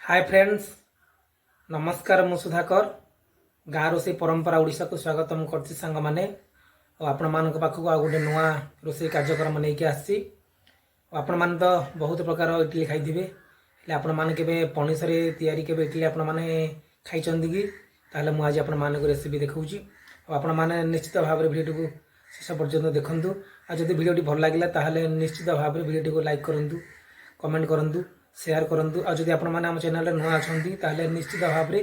ହାଏ friends, ନମସ୍କାର। ମୁଁ ସୁଧାକର, ଗାଁ ରୋଷେଇ ପରମ୍ପରା ଓଡ଼ିଶାକୁ ସ୍ୱାଗତମ କରୁଛି ସାଙ୍ଗମାନେ। ଆଉ ଆପଣମାନଙ୍କ ପାଖକୁ ଆଉ ଗୋଟେ ନୂଆ ରୋଷେଇ କାର୍ଯ୍ୟକ୍ରମ ନେଇକି ଆସିଛି। ଆଉ ଆପଣମାନେ ତ ବହୁତ ପ୍ରକାର ଇଡ଼ଲି ଖାଇଥିବେ, ହେଲେ ଆପଣମାନେ କେବେ ପଣସରେ ତିଆରି କେବେ ଇଡ଼ଲି ଆପଣମାନେ ଖାଇଛନ୍ତି କି? ତାହେଲେ ମୁଁ ଆଜି ଆପଣମାନଙ୍କୁ ରେସିପି ଦେଖାଉଛି। ଆଉ ଆପଣମାନେ ନିଶ୍ଚିତ ଭାବରେ ଭିଡ଼ିଓଟିକୁ ଶେଷ ପର୍ଯ୍ୟନ୍ତ ଦେଖନ୍ତୁ। ଆଉ ଯଦି ଭିଡ଼ିଓଟି ଭଲ ଲାଗିଲା, ତାହେଲେ ନିଶ୍ଚିତ ଭାବରେ ଭିଡ଼ିଓଟିକୁ ଲାଇକ୍ କରନ୍ତୁ, କମେଣ୍ଟ କରନ୍ତୁ, ସେୟାର କରନ୍ତୁ। ଆଉ ଯଦି ଆପଣମାନେ ଆମ ଚ୍ୟାନେଲରେ ନୂଆ ଅଛନ୍ତି, ତାହେଲେ ନିଶ୍ଚିତ ଭାବରେ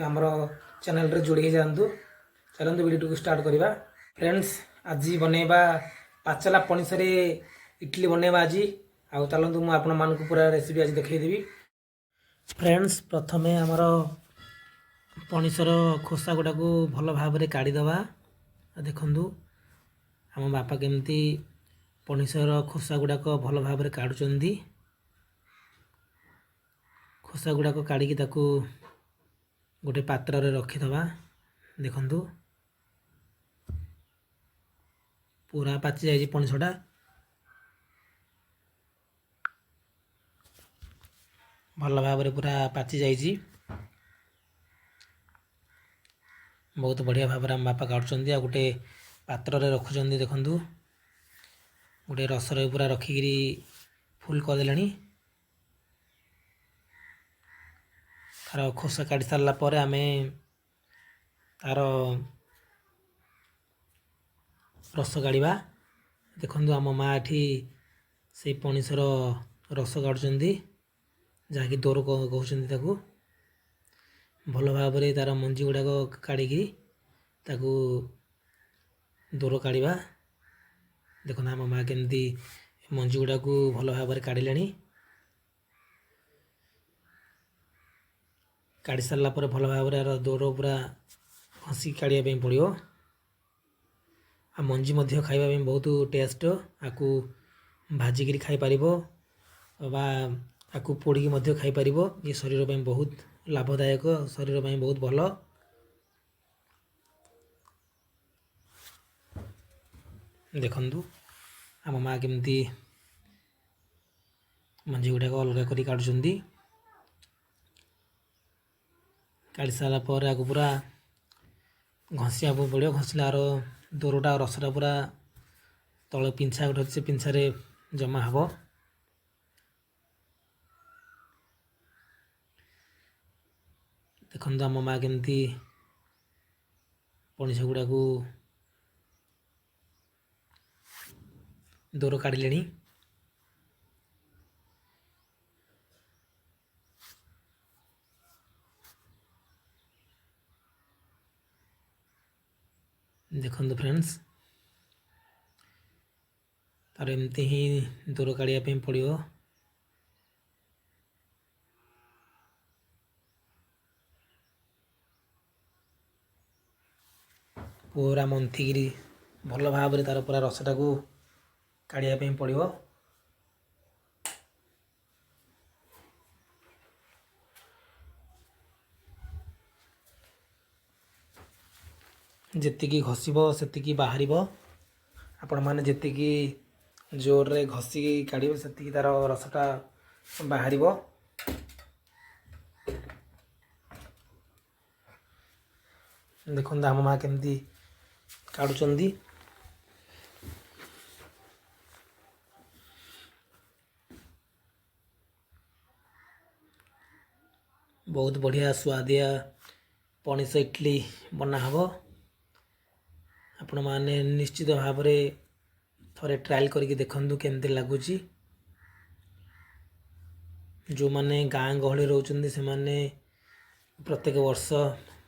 ଆମର ଚ୍ୟାନେଲରେ ଯୋଡ଼ି ହେଇଯାଆନ୍ତୁ। ଚାଲନ୍ତୁ, ଭିଡ଼ିଓଟିକୁ ଷ୍ଟାର୍ଟ କରିବା। ଫ୍ରେଣ୍ଡସ୍, ଆଜି ବନେଇବା ପାଚଲା ପଣିସରେ ଇଡ଼ଲି ବନେଇବା ଆଜି। ଆଉ ଚାଲନ୍ତୁ, ମୁଁ ଆପଣମାନଙ୍କୁ ପୁରା ରେସିପି ଆଜି ଦେଖେଇଦେବି। ଫ୍ରେଣ୍ଡସ୍, ପ୍ରଥମେ ଆମର ପଣିସର ଖୋସା ଗୁଡ଼ାକୁ ଭଲ ଭାବରେ କାଢ଼ିଦେବା। ଦେଖନ୍ତୁ, ଆମ ବାପା କେମିତି ପଣିସର ଖୋସା ଗୁଡ଼ାକ ଭଲ ଭାବରେ କାଢ଼ୁଛନ୍ତି। ଖୋସା ଗୁଡ଼ାକ କାଢ଼ିକି ତାକୁ ଗୋଟେ ପାତ୍ରରେ ରଖିଦେବା। ଦେଖନ୍ତୁ, ପୁରା ପାଚି ଯାଇଛି ପଣସଟା। ଭଲ ଭାବରେ ପୁରା ପାଚି ଯାଇଛି। ବହୁତ ବଢ଼ିଆ ଭାବରେ ଆମ ବାପା କାଟୁଛନ୍ତି ଆଉ ଗୋଟେ ପାତ୍ରରେ ରଖୁଛନ୍ତି। ଦେଖନ୍ତୁ, ଗୋଟେ ରସରେ ପୁରା ରଖିକିରି ଫୁଲ୍ କରିଦେଲେଣି। ତାର ଖୋସା କାଢ଼ି ସାରିଲା ପରେ ଆମେ ତାର ରସ କାଢ଼ିବା। ଦେଖନ୍ତୁ, ଆମ ମା ଏଠି ସେଇ ପଣିସର ରସ କାଢ଼ୁଛନ୍ତି, ଯାହାକି ଦୋର କହୁଛନ୍ତି ତାକୁ। ଭଲ ଭାବରେ ତାର ମଞ୍ଜି ଗୁଡ଼ାକ କାଢ଼ିକି ତାକୁ ଦୋର କାଢ଼ିବା। ଦେଖନ୍ତୁ, ଆମ ମା କେମିତି ମଞ୍ଜି ଗୁଡ଼ାକୁ ଭଲ ଭାବରେ କାଢ଼ିଲେଣି। କାଢ଼ି ସାରିଲା ପରେ ଭଲ ଭାବରେ ଆର ଦୋର ପୁରା ଘଷିକି କାଢ଼ିବା ପାଇଁ ପଡ଼ିବ। ଆଉ ମଞ୍ଜି ମଧ୍ୟ ଖାଇବା ପାଇଁ ବହୁତ ଟେଷ୍ଟ। ଆକୁ ଭାଜିକିରି ଖାଇପାରିବ ବା ଆକୁ ପୋଡ଼ିକି ମଧ୍ୟ ଖାଇପାରିବ। ଇଏ ଶରୀର ପାଇଁ ବହୁତ ଲାଭଦାୟକ, ଶରୀର ପାଇଁ ବହୁତ ଭଲ। ଦେଖନ୍ତୁ, ଆମ ମା କେମିତି ମଞ୍ଜି ଗୁଡ଼ାକ ଅଲଗା କରି କାଢ଼ୁଛନ୍ତି। କାଢ଼ି ସାରିଲା ପରେ ଆକୁ ପୁରା ଘଷିବାକୁ ପଡ଼ିବ। ଘଷିଲେ ଆର ଦୋରଟା, ରସଟା ପୁରା ତଳେ ପିଞ୍ଛା ଗୋଟେ ଅଛି, ସେ ପିଞ୍ଛାରେ ଜମା ହେବ। ଦେଖନ୍ତୁ, ଆମ ମା କେମିତି ପଣିସ ଗୁଡ଼ାକୁ ଦୋର କାଢ଼ିଲେଣି। ଦେଖନ୍ତୁ ଫ୍ରେଣ୍ଡସ୍, ତାର ଏମିତି ହିଁ ଦୋର କାଢ଼ିବା ପାଇଁ ପଡ଼ିବ। ପୁରା ମନ୍ଥିକିରି ଭଲ ଭାବରେ ତାର ପୁରା ରସଟାକୁ କାଢ଼ିବା ପାଇଁ ପଡ଼ିବ। ଯେତିକି ଘଷିବ ସେତିକି ବାହାରିବ। ଆପଣମାନେ ଯେତିକି ଜୋରରେ ଘଷିକି କାଢ଼ିବେ, ସେତିକି ତାର ରସଟା ବାହାରିବ। ଦେଖନ୍ତୁ, ଆମ ମା କେମିତି କାଢ଼ୁଛନ୍ତି। ବହୁତ ବଢ଼ିଆ ସୁଆଦିଆ ପଣିସ ଇଟଲି ବନା ହେବ। ଆପଣମାନେ ନିଶ୍ଚିତ ଭାବରେ ଥରେ ଟ୍ରାଏଲ୍ କରିକି ଦେଖନ୍ତୁ କେମିତି ଲାଗୁଛି। ଯେଉଁମାନେ ଗାଁ ଗହଳିରେ ରହୁଛନ୍ତି, ସେମାନେ ପ୍ରତ୍ୟେକ ବର୍ଷ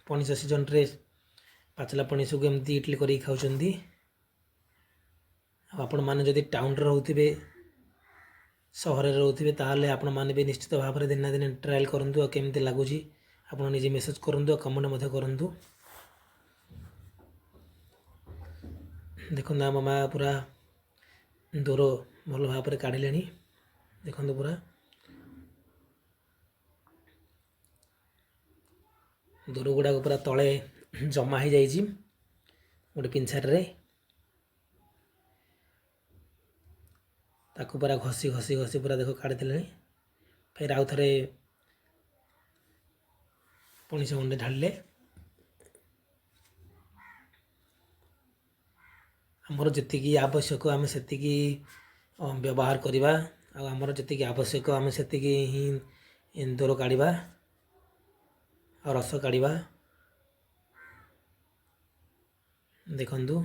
ପଣିସ ସିଜନ୍ରେ ପାଚିଲା ପଣିସକୁ ଏମିତି ଇଟଲି କରିକି ଖାଉଛନ୍ତି। ଆଉ ଆପଣମାନେ ଯଦି ଟାଉନରେ ରହୁଥିବେ, ସହରରେ ରହୁଥିବେ, ତାହେଲେ ଆପଣମାନେ ବି ନିଶ୍ଚିତ ଭାବରେ ଦିନେ ନା ଦିନେ ଟ୍ରାଏଲ୍ କରନ୍ତୁ। ଆଉ କେମିତି ଲାଗୁଛି ଆପଣ ନିଜେ ମେସେଜ୍ କରନ୍ତୁ ଆଉ କମେଣ୍ଟ ମଧ୍ୟ କରନ୍ତୁ। ଦେଖନ୍ତୁ, ଆମ ମା ପୁରା ଦୋର ଭଲ ଭାବରେ କାଢ଼ିଲେଣି। ଦେଖନ୍ତୁ, ପୁରା ଦୋର ଗୁଡ଼ାକ ପୁରା ତଳେ ଜମା ହେଇଯାଇଛି ଗୋଟେ ପିଞ୍ଛାରେ। ତାକୁ ପୁରା ଘଷି ଘଷି ଘଷି ପୁରା ଦେଖ କାଢ଼ିଦେଲେଣି। ଫେର ଆଉ ଥରେ ପଣସ ଗଣ୍ଡେ ଢାଳିଲେ। ଆମର ଯେତିକି ଆବଶ୍ୟକ ଆମେ ସେତିକି ବ୍ୟବହାର କରିବା, ଆଉ ଆମର ଯେତିକି ଆବଶ୍ୟକ ଆମେ ସେତିକି ହିଁ ଦର କାଢ଼ିବା ଆଉ ରସ କାଢ଼ିବା। ଦେଖନ୍ତୁ,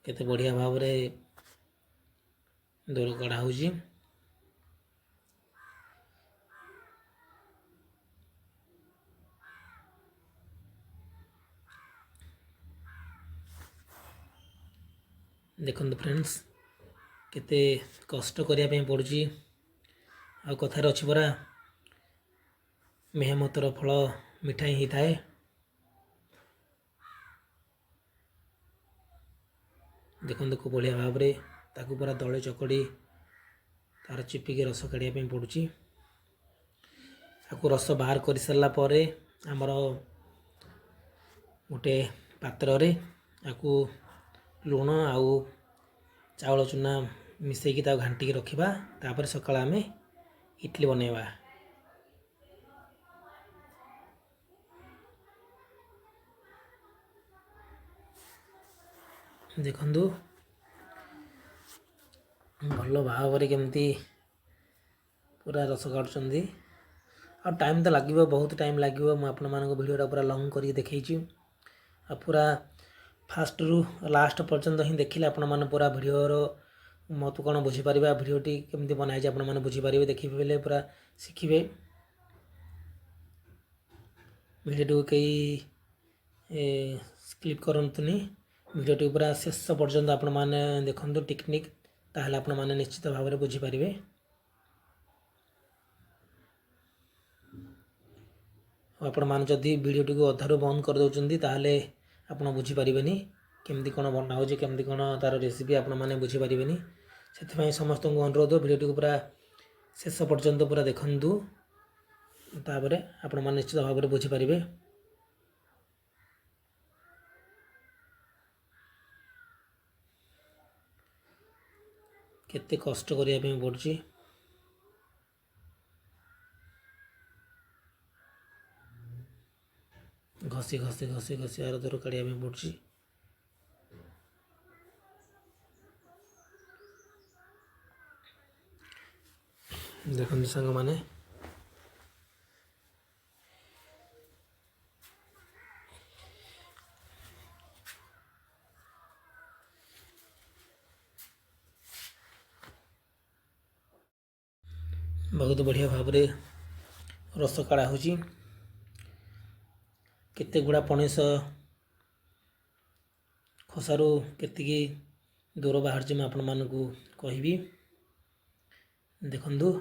କେତେ ବଢ଼ିଆ ଭାବରେ ଦର କଢ଼ା ହେଉଛି। ଦେଖନ୍ତୁ ଫ୍ରେଣ୍ଡସ୍, କେତେ କଷ୍ଟ କରିବା ପାଇଁ ପଡ଼ୁଛି। ଆଉ କଥାରେ ଅଛି ପରା, ମେହନତର ଫଳ ମିଠା ହିଁ ହେଇଥାଏ। ଦେଖନ୍ତୁ, ଖୁବ୍ ବଢ଼ିଆ ଭାବରେ ତାକୁ ପୁରା ଦଳି ଚକଡ଼ି ତାର ଚିପିକି ରସ କାଢ଼ିବା ପାଇଁ ପଡ଼ୁଛି। ତାକୁ ରସ ବାହାର କରିସାରିଲା ପରେ ଆମର ଗୋଟେ ପାତ୍ରରେ ତାକୁ ଲୁଣ ଆଉ ଚାଉଳ ଚୁନା ମିଶାଇକି ତାକୁ ଘାଣ୍ଟିକି ରଖିବା। ତାପରେ ସକାଳେ ଆମେ ଇଟଲି ବନେଇବା। ଦେଖନ୍ତୁ, ଭଲ ଭାବରେ କେମିତି ପୁରା ରସ କାଢ଼ୁଛନ୍ତି। ଆଉ ଟାଇମ୍ ତ ଲାଗିବ, ବହୁତ ଟାଇମ୍ ଲାଗିବ। ମୁଁ ଆପଣମାନଙ୍କ ଭିଡ଼ିଓଟା ପୁରା ଲଙ୍ଗ୍ କରିକି ଦେଖେଇଛି, ଆଉ ପୁରା ଫାଷ୍ଟରୁ ଲାଷ୍ଟ ପର୍ଯ୍ୟନ୍ତ ହିଁ ଦେଖିଲେ ଆପଣମାନେ ପୁରା ଭିଡ଼ିଓର ମତ କ'ଣ ବୁଝିପାରିବେ, ଆଉ ଭିଡ଼ିଓଟି କେମିତି ବନା ହେଇଛି ଆପଣମାନେ ବୁଝିପାରିବେ। ଦେଖିପାରିଲେ ପୁରା ଶିଖିବେ। ଭିଡ଼ିଓଟିକୁ କେହି ସ୍କିପ୍ କରନ୍ତୁନି, ଭିଡ଼ିଓଟି ପୁରା ଶେଷ ପର୍ଯ୍ୟନ୍ତ ଆପଣମାନେ ଦେଖନ୍ତୁ ଟେକ୍ନିକ୍, ତାହେଲେ ଆପଣମାନେ ନିଶ୍ଚିତ ଭାବରେ ବୁଝିପାରିବେ। ଆଉ ଆପଣମାନେ ଯଦି ଭିଡ଼ିଓଟିକୁ ଅଧାରୁ ବନ୍ଦ କରିଦେଉଛନ୍ତି, ତାହେଲେ ଆପଣ ବୁଝିପାରିବେନି କେମିତି କ'ଣ ବନା ହେଉଛି, କେମିତି କ'ଣ ତା'ର ରେସିପି ଆପଣମାନେ ବୁଝିପାରିବେନି। ସେଥିପାଇଁ ସମସ୍ତଙ୍କୁ ଅନୁରୋଧ, ଭିଡ଼ିଓଟିକୁ ପୁରା ଶେଷ ପର୍ଯ୍ୟନ୍ତ ପୁରା ଦେଖନ୍ତୁ, ତାପରେ ଆପଣମାନେ ନିଶ୍ଚିତ ଭାବରେ ବୁଝିପାରିବେ। କେତେ କଷ୍ଟ କରିବା ପାଇଁ ପଡ଼ୁଛି। ଘଷି ଘଷି ଘଷି ଘଷି ଆର ଦର କାଢ଼ିବା ପାଇଁ ପଡ଼ୁଛି। ଦେଖନ୍ତୁ ସାଙ୍ଗମାନେ, ବହୁତ ବଢ଼ିଆ ଭାବରେ ରସ କାଢ଼ା ହେଉଛି। କେତେ ଗୁଡ଼ା ପଣସ ଖୋସାରୁ କେତିକି ଦୂର ବାହାରିଛି ମୁଁ ଆପଣମାନଙ୍କୁ କହିବି। ଦେଖନ୍ତୁ,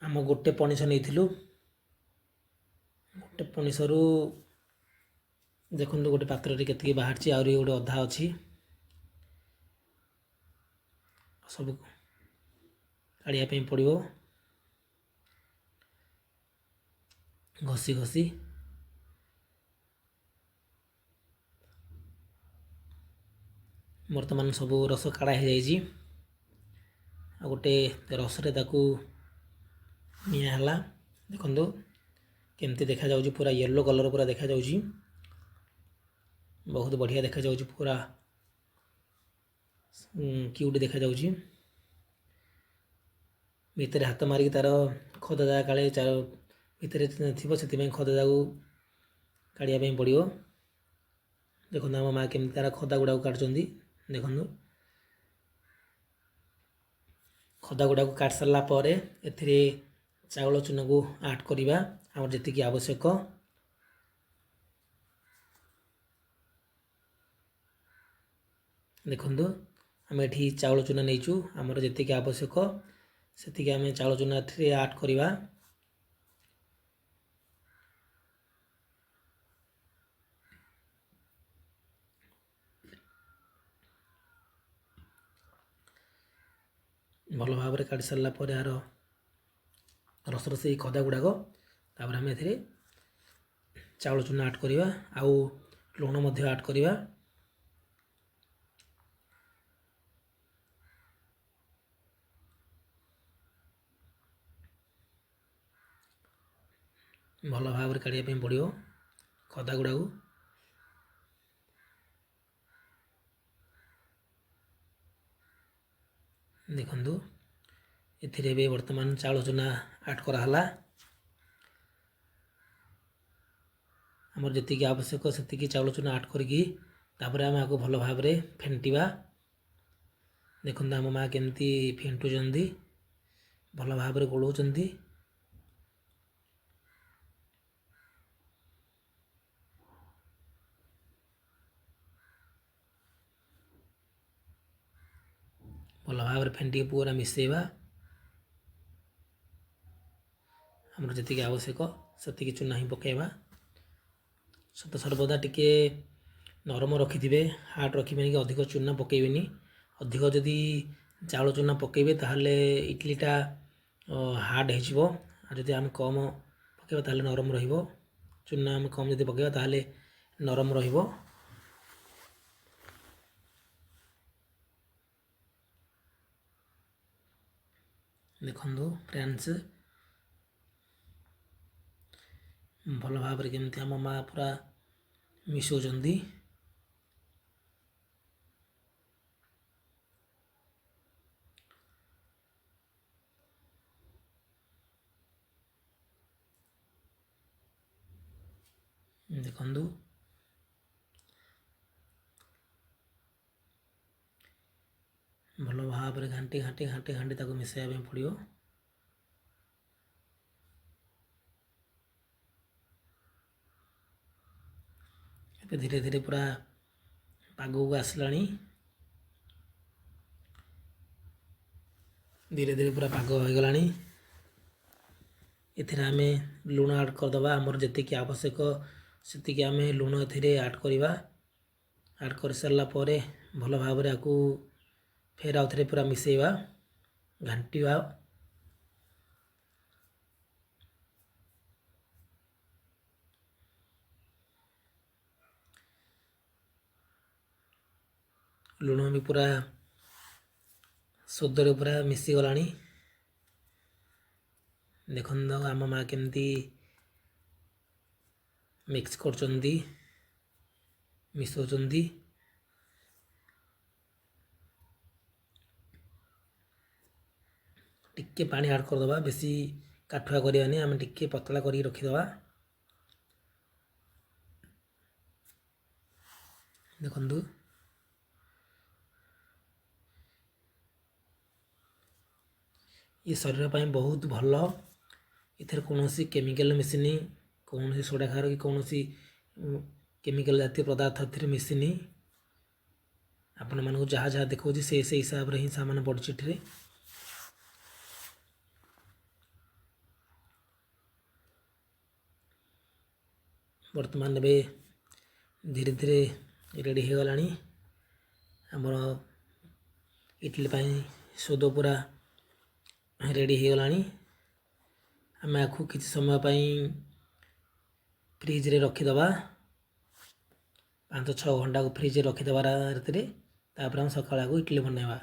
ଆମ ଗୋଟେ ପଣସ ନେଇଥିଲୁ, ଗୋଟେ ପଣସରୁ ଦେଖନ୍ତୁ ଗୋଟେ ପାତ୍ରରେ କେତିକି ବାହାରିଛି, ଆହୁରି ଗୋଟେ ଅଧା ଅଛି। ସବୁ କାଢ଼ିବା ପାଇଁ ପଡ଼ିବ ଘଷି ଘଷି। ବର୍ତ୍ତମାନ ସବୁ ରସ କାଢ଼ା ହେଇଯାଇଛି, ଆଉ ଗୋଟେ ରସରେ ତାକୁ ନିଆଁ ହେଲା। ଦେଖନ୍ତୁ କେମିତି ଦେଖାଯାଉଛି, ପୁରା ୟେଲୋ କଲର୍ ପୁରା ଦେଖାଯାଉଛି, ବହୁତ ବଢ଼ିଆ ଦେଖାଯାଉଛି, ପୁରା କ୍ୟୁଟ୍ ଦେଖାଯାଉଛି। ଭିତରେ ହାତ ମାରିକି ତାର ଖଦ ଜାଗା କାଳେ ଭିତରେ ଥିବ, ସେଥିପାଇଁ ଖଦ ଜାଗାକୁ କାଢ଼ିବା ପାଇଁ ପଡ଼ିବ। ଦେଖନ୍ତୁ ଆମ ମା କେମିତି ତାର ଖଦା ଗୁଡ଼ାକୁ କାଟୁଛନ୍ତି। ଦେଖନ୍ତୁ, ଖଦା ଗୁଡ଼ାକୁ କାଟି ସାରିଲା ପରେ ଏଥିରେ ଚାଉଳ ଚୁନାକୁ ଆଡ଼୍ କରିବା ଆମର ଯେତିକି ଆବଶ୍ୟକ। ଦେଖନ୍ତୁ, ଆମେ ଏଠି ଚାଉଳ ଚୁନା ନେଇଛୁ, ଆମର ଯେତିକି ଆବଶ୍ୟକ ସେତିକି ଆମେ ଚାଉଳ ଚୁନା ଏଥିରେ ଆଡ଼୍ କରିବା। ଭଲ ଭାବରେ କାଟି ସାରିଲା ପରେ ଏହାର ରସର ସେଇ ଖଦା ଗୁଡ଼ାକ, ତାପରେ ଆମେ ଏଥିରେ ଚାଉଳ ଚୁନା ଆଡ଼୍ କରିବା ଆଉ ଲୁଣ ମଧ୍ୟ ଆଡ଼୍ କରିବା। ଭଲ ଭାବରେ କାଢ଼ିବା ପାଇଁ ପଡ଼ିବ ଖଦା ଗୁଡ଼ାକୁ। ଦେଖନ୍ତୁ, ଏଥିରେ ଏବେ ବର୍ତ୍ତମାନ ଚାଉଳ ଚୁନା ଆଡ଼୍ କରାହେଲା। ଆମର ଯେତିକି ଆବଶ୍ୟକ ସେତିକି ଚାଉଳ ଚୁନା ଆଡ଼୍ କରିକି ତାପରେ ଆମେ ଆକୁ ଭଲ ଭାବରେ ଫେଣ୍ଟିବା। ଦେଖନ୍ତୁ ଆମ ମା' କେମିତି ଫେଣ୍ଟୁଛନ୍ତି, ଭଲ ଭାବରେ ଗୋଳଉଛନ୍ତି। ଭଲ ଭାବରେ ଫେଣ୍ଟିକି ପୁରା ମିଶାଇବା। ଆମର ଯେତିକି ଆବଶ୍ୟକ ସେତିକି ଚୁନା ହିଁ ପକାଇବା। ସତ ସର୍ବଦା ଟିକେ ନରମ ରଖିଥିବେ, ହାର୍ଡ଼ ରଖିବେନି କି ଅଧିକ ଚୁନା ପକାଇବେନି। ଅଧିକ ଯଦି ଚାଉଳ ଚୁନା ପକାଇବେ ତାହେଲେ ଇଡ଼ଲିଟା ହାର୍ଡ଼ ହେଇଯିବ, ଆଉ ଯଦି ଆମେ କମ୍ ପକାଇବା ତାହେଲେ ନରମ ରହିବ। ଚୁନା ଆମେ କମ୍ ଯଦି ପକାଇବା ତାହେଲେ ନରମ ରହିବ। ଦେଖନ୍ତୁ ଫ୍ରେଣ୍ଡସ୍, ଭଲ ଭାବରେ କେମିତି ଆମ ମା' ପୁରା ମିଶାଉଛନ୍ତି। ଦେଖନ୍ତୁ, ଭଲ ଭାବରେ ଘାଣ୍ଟି ଘାଣ୍ଟି ଘାଣ୍ଟି ଘାଣ୍ଟି ତାକୁ ମିଶାଇବା ପାଇଁ ପଡ଼ିବ। ଏବେ ଧୀରେ ଧୀରେ ପୁରା ପାଗକୁ ଆସିଲାଣି, ଧୀରେ ଧୀରେ ପୁରା ପାଗ ହୋଇଗଲାଣି। ଏଥିରେ ଆମେ ଲୁଣ ଆଡ଼୍ କରିଦେବା। ଆମର ଯେତିକି ଆବଶ୍ୟକ ସେତିକି ଆମେ ଲୁଣ ଏଥିରେ ଆଡ଼୍ କରିବା। ଆଡ଼୍ କରିସାରିଲା ପରେ ଭଲ ଭାବରେ ଆକୁ ଫେର ଆଉ ଥରେ ପୁରା ମିଶାଇବା, ଘାଣ୍ଟିବା। ଲୁଣ ବି ପୁରା ସୋଦରେ ପୁରା ମିଶିଗଲାଣି। ଦେଖନ୍ତୁ ଆମ ମା' କେମିତି ମିକ୍ସ କରୁଛନ୍ତି, ମିଶାଉଛନ୍ତି। ଟିକେ ପାଣି ଆଡ଼୍ କରିଦେବା, ବେଶୀ କାଠୁଆ କରିବାନି, ଆମେ ଟିକେ ପତଳା କରିକି ରଖିଦେବା। ଦେଖନ୍ତୁ, ଇଏ ଶରୀର ପାଇଁ ବହୁତ ଭଲ। ଏଥିରେ କୌଣସି କେମିକାଲ ମିଶିନି, କୌଣସି ସୋଡ଼ା ଖାର କି କୌଣସି କେମିକାଲ ଜାତୀୟ ପଦାର୍ଥ ଏଥିରେ ମିଶିନି। ଆପଣମାନଙ୍କୁ ଯାହା ଯାହା ଦେଖାଉଛି ସେ ସେଇ ହିସାବରେ ହିଁ ସାମାନ ପଡ଼ୁଛି ଏଥିରେ। ବର୍ତ୍ତମାନ ଏବେ ଧୀରେ ଧୀରେ ରେଡ଼ି ହେଇଗଲାଣି ଆମର ଇଡ଼ଲି ପାଇଁ ସୋଦ ପୁରା ରେଡ଼ି ହେଇଗଲାଣି। ଆମେ ଆକୁ କିଛି ସମୟ ପାଇଁ ଫ୍ରିଜ୍ରେ ରଖିଦେବା, 5-6 ଘଣ୍ଟାକୁ ଫ୍ରିଜ୍ରେ ରଖିଦେବା ରାତିରେ। ତାପରେ ଆମେ ସକାଳେ ଆକୁ ଇଡ଼ଲି ବନେଇବା।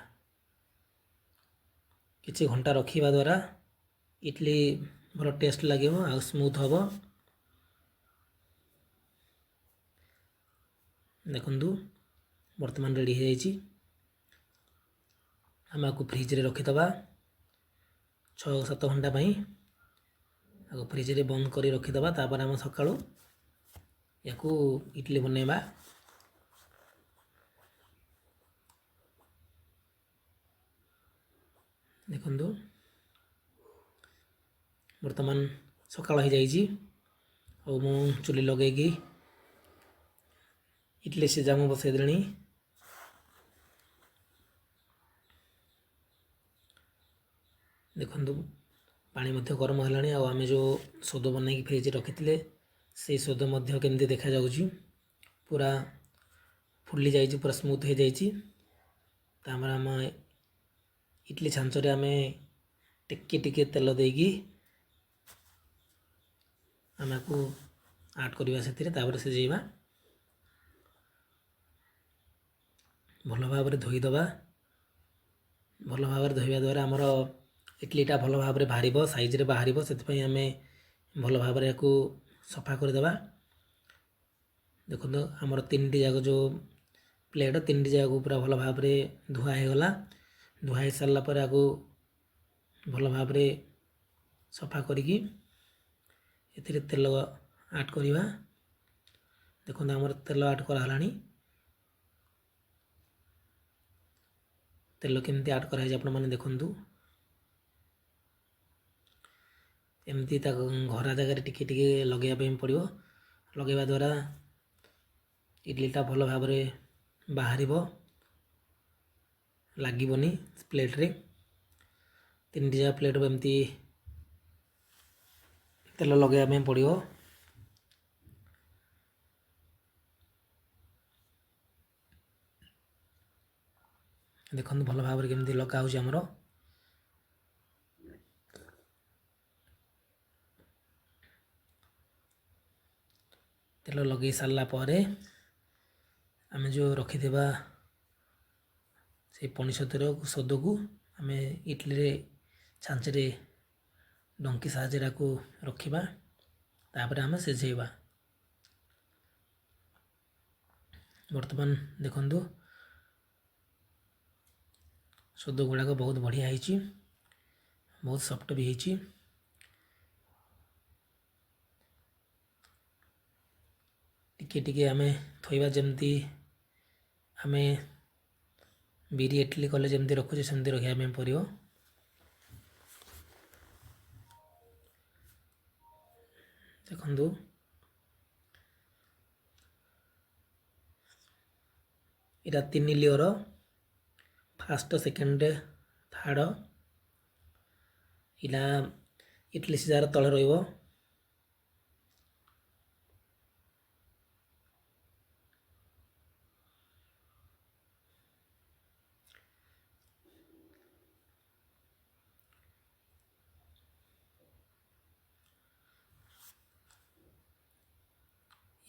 କିଛି ଘଣ୍ଟା ରଖିବା ଦ୍ୱାରା ଇଡ଼ଲି ଭଲ ଟେଷ୍ଟ ଲାଗିବ ଆଉ ସ୍ମୁଥ୍ ହେବ। ଦେଖନ୍ତୁ ବର୍ତ୍ତମାନ ରେଡ଼ି ହେଇଯାଇଛି। ଆମେ ଆକୁ ଫ୍ରିଜ୍ରେ ରଖିଦେବା 6-7 ଘଣ୍ଟା ପାଇଁ। ଆକୁ ଫ୍ରିଜ୍ରେ ବନ୍ଦ କରି ରଖିଦେବା। ତାପରେ ଆମେ ସକାଳୁ ୟାକୁ ଇଡ଼ଲି ବନେଇବା। ଦେଖନ୍ତୁ ବର୍ତ୍ତମାନ ସକାଳ ହେଇଯାଇଛି ଆଉ ମୁଁ ଚୁଲି ଲଗେଇକି ଇଡ଼ଲି ସିଝା ମୁଁ ବସେଇଦେଲିଣି। ଦେଖନ୍ତୁ ପାଣି ମଧ୍ୟ ଗରମ ହେଲାଣି ଆଉ ଆମେ ଯେଉଁ ସୋଦ ବନେଇକି ଫ୍ରିଜ୍ରେ ରଖିଥିଲେ ସେଇ ସୋଦ ମଧ୍ୟ କେମିତି ଦେଖାଯାଉଛି, ପୁରା ଫୁଲି ଯାଇଛି, ପୁରା ସ୍ମୁଥ୍ ହେଇଯାଇଛି। ତାପରେ ଆମେ ଇଡ଼ଲି ଛାଞ୍ଚରେ ଆମେ ଟିକେ ଟିକେ ତେଲ ଦେଇକି ଆମେ ଆକୁ ଆଡ଼୍ କରିବା ସେଥିରେ। ତାପରେ ସିଝେଇବା, ଭଲ ଭାବରେ ଧୋଇଦେବା। ଭଲ ଭାବରେ ଧୋଇବା ଦ୍ୱାରା ଆମର ଇଡ଼ଲିଟା ଭଲ ଭାବରେ ବାହାରିବ, ସାଇଜ୍ରେ ବାହାରିବ। ସେଥିପାଇଁ ଆମେ ଭଲ ଭାବରେ ୟାକୁ ସଫା କରିଦେବା। ଦେଖନ୍ତୁ, ଆମର ତିନିଟି ଯାକ ଯେଉଁ ପ୍ଲେଟ୍, ତିନିଟି ଜାଗାକୁ ପୁରା ଭଲ ଭାବରେ ଧୁଆ ହେଇଗଲା। ଧୁଆ ହେଇସାରିଲା ପରେ ଆକୁ ଭଲ ଭାବରେ ସଫା କରିକି ଏଥିରେ ତେଲ ଆଡ଼୍ କରିବା। ଦେଖନ୍ତୁ, ଆମର ତେଲ ଆଡ଼୍ କରାହେଲାଣି। ତେଲ କେମିତି ଆଡ଼୍ କରାହେଇଛି ଆପଣମାନେ ଦେଖନ୍ତୁ। ଏମିତି ତାକୁ ଘରା ଜାଗାରେ ଟିକେ ଟିକେ ଲଗାଇବା ପାଇଁ ପଡ଼ିବ। ଲଗାଇବା ଦ୍ୱାରା ଇଡ଼ଲିଟା ଭଲ ଭାବରେ ବାହାରିବ, ଲାଗିବନି ପ୍ଲେଟ୍ରେ। ତିନିଟି ଯାକ ପ୍ଲେଟ୍ ଏମିତି ତେଲ ଲଗାଇବା ପାଇଁ ପଡ଼ିବ। ଦେଖନ୍ତୁ, ଭଲ ଭାବରେ କେମିତି ଲଗା ହେଉଛି ଆମର। ତେଲ ଲଗାଇ ସାରିଲା ପରେ ଆମେ ଯେଉଁ ରଖିଥିବା ସେଇ ପଣିସତର ସଦକୁ ଆମେ ଇଡ଼ଲିରେ ଛାଞ୍ଚରେ ଡଙ୍କି ସାହାଯ୍ୟରେ ଆକୁ ରଖିବା। ତାପରେ ଆମେ ସିଝେଇବା। ବର୍ତ୍ତମାନ ଦେଖନ୍ତୁ, ସଦ ଗୁଡ଼ାକ ବହୁତ ବଢ଼ିଆ ହେଇଛି, ବହୁତ ସଫ୍ଟ ବି ହେଇଛି। ଟିକେ ଟିକେ ଆମେ ଥୋଇବା, ଯେମିତି ଆମେ ବିରି ଇଡ଼ଲି କଲେ ଯେମିତି ରଖୁଛେ, ସେମିତି ରଖିବା ପାଇଁ ପଡ଼ିବ। ଦେଖନ୍ତୁ, ଏଇଟା ତିନି ଲେୟର, ଫାଷ୍ଟ, ସେକେଣ୍ଡ, ଥାର୍ଡ଼। ଏଇଟା ଇଡ଼ଲି ସିଝାର ତଳେ ରହିବ।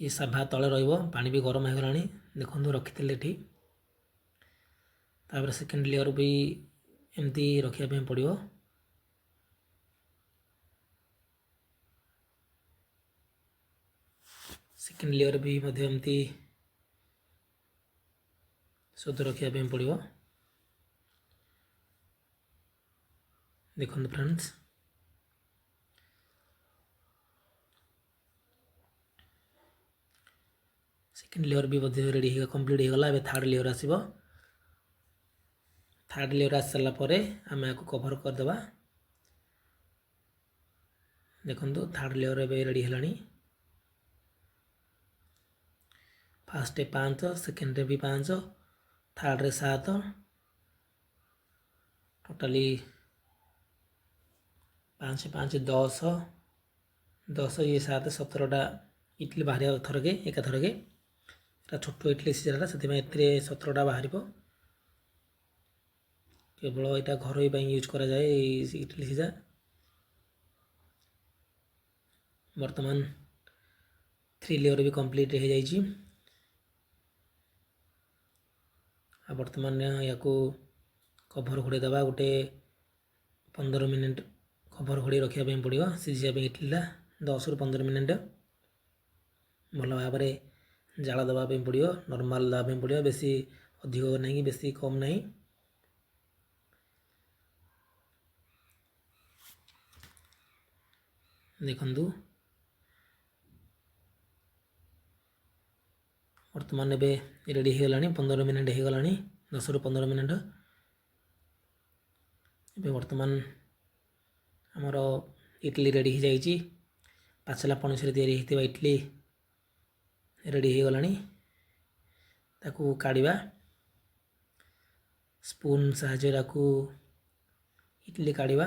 ଇଏ ସଭା ତଳେ ରହିବ। ପାଣି ବି ଗରମ ହେଇଗଲାଣି, ଦେଖନ୍ତୁ, ରଖିଥିଲେ ଏଠି। ତାପରେ ସେକେଣ୍ଡ ଲେୟର ବି ଏମିତି ରଖିବା ପାଇଁ ପଡ଼ିବ। ସେକେଣ୍ଡ ଲେୟର ବି ମଧ୍ୟ ଏମିତି ଶୁଦ୍ଧ ରଖିବା ପାଇଁ ପଡ଼ିବ। ଦେଖନ୍ତୁ ଫ୍ରେଣ୍ଡସ୍, ସେକେଣ୍ଡ ଲେୟର ବି ମଧ୍ୟ ରେଡ଼ି ହେଇଗଲା, କମ୍ପ୍ଲିଟ୍ ହେଇଗଲା। ଏବେ ଥାର୍ଡ଼ ଲେୟର ଆସିବ। ଥାର୍ଡ଼ ଲେୟର ଆସି ସାରିଲା ପରେ ଆମେ ଆକୁ କଭର୍ କରିଦେବା। ଦେଖନ୍ତୁ, ଥାର୍ଡ଼ ଲେୟର ଏବେ ରେଡ଼ି ହେଲାଣି। ଫାର୍ଷ୍ଟ 5, ସେକେଣ୍ଡରେ ବି 5, ଥାର୍ଡ଼ରେ 7, ଟୋଟାଲି 5 5 10, 10 ଇଏ 7, 17ଟା ଇଡ଼ଲି ବାହାରିବ ଥରକେ, ଏକାଥରକେ। ଏଟା ଛୋଟ ଇଡ଼ଲି ସିଝାଟା, ସେଥିପାଇଁ ଏଥିରେ 17ଟା ବାହାରିବ। କେବଳ ଏଇଟା ଘରୋଇ ପାଇଁ ୟୁଜ୍ କରାଯାଏ ଏଇ ଇଡ଼ଲି ସିଝା। ବର୍ତ୍ତମାନ ଥ୍ରୀ ଲେୟର ବି କମ୍ପ୍ଲିଟ୍ ହେଇଯାଇଛି। ଆଉ ବର୍ତ୍ତମାନ ୟାକୁ କଭର୍ ଘୋଡ଼େଇ ଦେବା। ଗୋଟେ 15 ମିନିଟ୍ କଭର୍ ଘୋଡ଼େଇ ରଖିବା ପାଇଁ ପଡ଼ିବ ସିଝିବା ପାଇଁ ଇଡ଼ଲିଟା। 10ରୁ 15 ମିନିଟ୍ ଭଲ ଭାବରେ ଜାଳ ଦେବା ପାଇଁ ପଡ଼ିବ, ନର୍ମାଲ୍ ଦେବା ପାଇଁ ପଡ଼ିବ, ବେଶୀ ଅଧିକ ନାହିଁ କି ବେଶୀ କମ୍ ନାହିଁ। ଦେଖନ୍ତୁ, ବର୍ତ୍ତମାନ ଏବେ ରେଡ଼ି ହେଇଗଲାଣି। 15 ମିନିଟ୍ ହେଇଗଲାଣି, 10ରୁ 15 ମିନିଟ୍। ଏବେ ବର୍ତ୍ତମାନ ଆମର ଇଡ଼ଲି ରେଡ଼ି ହେଇଯାଇଛି। ପାଚିଲା ପଣସରେ ତିଆରି ହେଇଥିବା ଇଡ଼ଲି ରେଡ଼ି ହେଇଗଲାଣି। ତାକୁ କାଢ଼ିବା। ସ୍ପୁନ୍ ସାହାଯ୍ୟରେ ତାକୁ ଇଡ଼ଲି କାଢ଼ିବା।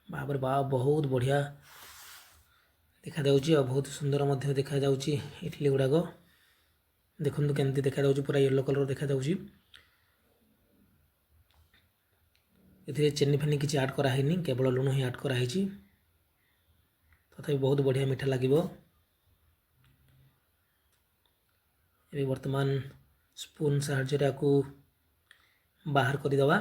ବାପରେ ବା, ବହୁତ ବଢ଼ିଆ ଦେଖାଯାଉଛି ଆଉ ବହୁତ ସୁନ୍ଦର ମଧ୍ୟ ଦେଖାଯାଉଛି ଇଡ଼ଲି ଗୁଡ଼ାକ। ଦେଖନ୍ତୁ କେମିତି ଦେଖାଯାଉଛି, ପୁରା ୟେଲୋ କଲର୍ ଦେଖାଯାଉଛି। ଏଥିରେ ଚିନି ଫିନି କିଛି ଆଡ଼୍ କରାହେଇନି, କେବଳ ଲୁଣ ହିଁ ଆଡ଼୍ କରାହେଇଛି। ତଥାପି ବହୁତ ବଢ଼ିଆ ମିଠା ଲାଗିବ। ଏବେ ବର୍ତ୍ତମାନ ସ୍ପୁନ୍ ସାହାଯ୍ୟରେ ଆକୁ ବାହାର କରିଦେବା।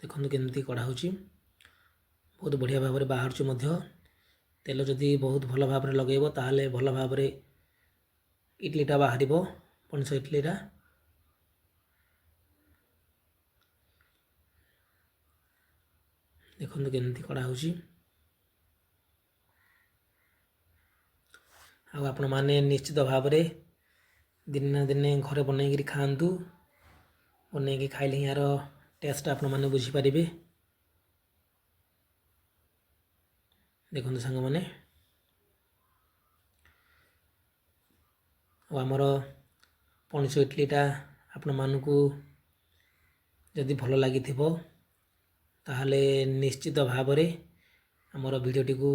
ଦେଖନ୍ତୁ କେମିତି କଢ଼ା ହେଉଛି, ବହୁତ ବଢ଼ିଆ ଭାବରେ ବାହାରୁଛି ମଧ୍ୟ। ତେଲ ଯଦି ବହୁତ ଭଲ ଭାବରେ ଲଗାଇବ ତାହେଲେ ଭଲ ଭାବରେ ଇଡ଼ଲିଟା ବାହାରିବ, ପଣସ ଇଡ଼ଲିଟା। ଦେଖନ୍ତୁ କେମିତି କଢ଼ା ହେଉଛି। ଆଉ ଆପଣମାନେ ନିଶ୍ଚିତ ଭାବରେ ଦିନେ ନା ଦିନେ ଘରେ ବନେଇକିରି ଖାଆନ୍ତୁ। ବନେଇକି ଖାଇଲେ ହିଁ ଏହାର ଟେଷ୍ଟ ଆପଣମାନେ ବୁଝିପାରିବେ। ଦେଖନ୍ତୁ ସାଙ୍ଗମାନେ, ଆଉ ଆମର ପଣସ ଇଡ଼ଲିଟା ଆପଣମାନଙ୍କୁ ଯଦି ଭଲ ଲାଗିଥିବ ତାହେଲେ ନିଶ୍ଚିତ ଭାବରେ ଆମର ଭିଡ଼ିଓଟିକୁ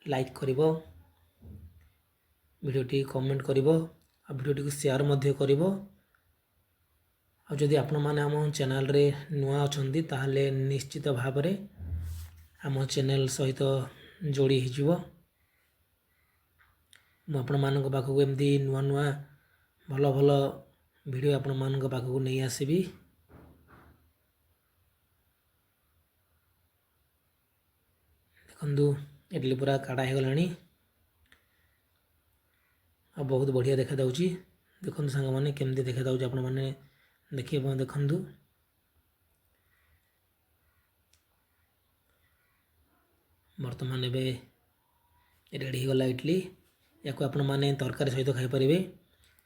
ଲାଇକ୍ କରିବ, ଭିଡ଼ିଓଟି କମେଣ୍ଟ କରିବ, ଆଉ ଭିଡ଼ିଓଟିକୁ ସେୟାର ମଧ୍ୟ କରିବ। ଆଉ ଯଦି ଆପଣମାନେ ଆମ ଚ୍ୟାନେଲରେ ନୂଆ ଅଛନ୍ତି ତାହେଲେ ନିଶ୍ଚିତ ଭାବରେ ଆମ ଚ୍ୟାନେଲ ସହିତ ଯୋଡ଼ି ହେଇଯିବ। ମୁଁ ଆପଣମାନଙ୍କ ପାଖକୁ ଏମିତି ନୂଆ ନୂଆ ଭଲ ଭଲ ଭିଡ଼ିଓ ଆପଣମାନଙ୍କ ପାଖକୁ ନେଇ ଆସିବି। ଦେଖନ୍ତୁ ଇଡ଼ଲି ପୁରା କାଢ଼ା ହେଇଗଲାଣି ଆଉ ବହୁତ ବଢ଼ିଆ ଦେଖାଯାଉଛି। ଦେଖନ୍ତୁ ସାଙ୍ଗମାନେ କେମିତି ଦେଖାଯାଉଛି, ଆପଣମାନେ ଦେଖିବେ। ଦେଖନ୍ତୁ ବର୍ତ୍ତମାନ ଏବେ ରେଡ଼ି ହେଇଗଲା ଇଡ଼ଲି। ୟାକୁ ଆପଣମାନେ ତରକାରୀ ସହିତ ଖାଇପାରିବେ,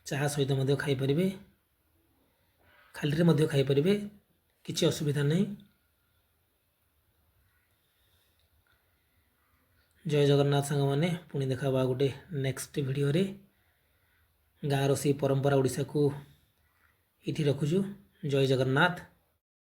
ଚାହା ସହିତ ମଧ୍ୟ ଖାଇପାରିବେ, ଖାଲିରେ ମଧ୍ୟ ଖାଇପାରିବେ, କିଛି ଅସୁବିଧା ନାହିଁ। ଜୟ ଜଗନ୍ନାଥ ସାଙ୍ଗମାନେ, ପୁଣି ଦେଖା ହେବା ଗୋଟେ ନେକ୍ସଟ ଭିଡ଼ିଓରେ। ଗାଁ ରୋଷେଇ ପରମ୍ପରା ଓଡ଼ିଶାକୁ ଏଇଠି ରଖୁଛୁ। ଜୟ ଜଗନ୍ନାଥ।